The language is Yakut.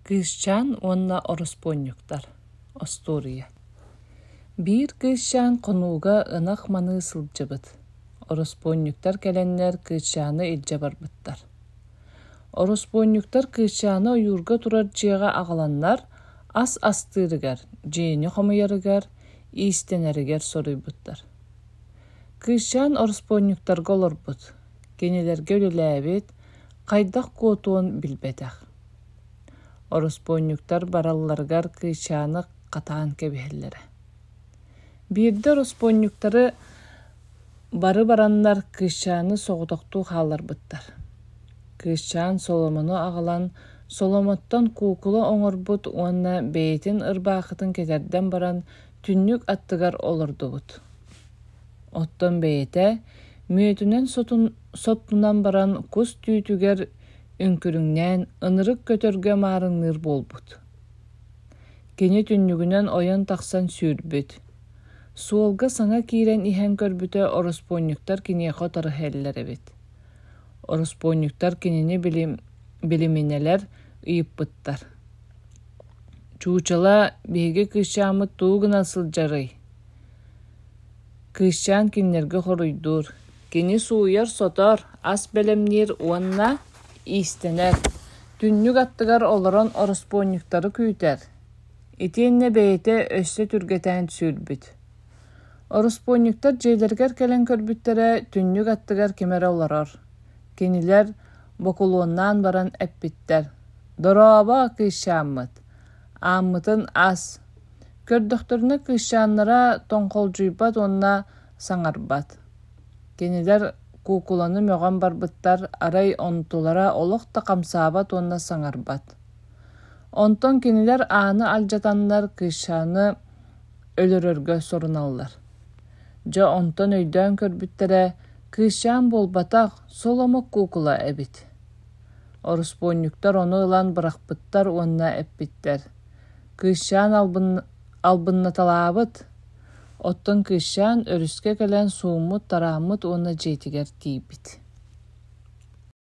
Кыысчаан уонна ороспуонньуктар. Остуоруйа. Биир кыысчаан хонууга ынах маныы сылдьыбыт. Ороспуонньуктар кэлэннэр кыысчааны илдьэ барбыттар. Ороспуонньуктар кыысчааны ойуурга турар дьиэҕэ аҕаланнар ас астыырыгар, дьиэни хомуйарыгар, иистэнэригэр соруйбуттар. Кыысчаан ороспуонньуктарга олорбут, кинилэргэ үлэлээбит, хайдах куотуон билбэтэх. Ороспуонньуктар баралларыгар кыысчааны хатаан кэбиһэллэрэ. Биирдэ ороспуонньуктары бары бараннар кыысчааны соҕотохтуу хаалларбыттар. Кыысчаан соломону аҕалан соломоттон куукула оҥорбут уонна бэйэтин ырбаахытын кэтэрдэн баран түннүк аттыгар олордубут. Оттон бэйэтэ мүөтүнэн соттунан баран кус түүтүгэр үҥкүрүҥнээн ынырык көтөргө маарынныыр буолбут. Кини түннүгүнэн ойон тахсан сүүрбүт. Суолга саҥа киирэн иһэн көрбүтэ ороспуонньуктар киниэхэ утары иһэллэр эбит. Ороспуонньуктар кинини билиминэлэр ыйыппыттар: «Чуучала, биһиги кыысчааммыт тугу гына сылдьарый?» Кыысчаан кинилэргэ хоруйдуур: «Кини сууйар-сотор, ас бэлэмниир уонна иистэнэр, түннүк аттыгар олорон ороспуонньуктары күүтэр» Итиэннэ бэйэтэ өссө түргэтээн сүүрбүт. Ороспуонньуктар дьиэлэригэр кэлэн көрбүттэрэ, түннүк аттыгар ким эрэ олорор. Кинилэр бокулуоннаан баран эппиттэр: «Дорообо, кыысчааммыт, ааммытын ас». Көрдөхтөрүнэ кыысчааннара тоҥхолдьуйбат уонна саҥарбат. Кинилэр куукуланы мөҕөн барбыттар, арай онтулара олох да хамсаабат уонна саҥарбат. Онтон кинилэр ааны алдьатаннар кыысчааны өлөрөргө соруналлар. Дьэ онтон өйдөөн көрбүттэрэ, кыысчаан буолбатах, соломок куукула эбит. Ороспуонньуктар ону ылан бырахпыттар уонна эппиттэр: «Кыысчаан албыннаталаабыт, оттон кыысчаан өрүскэ кэлэн сууммут-тарааммыт уонна дьиэтигэр тиийбит».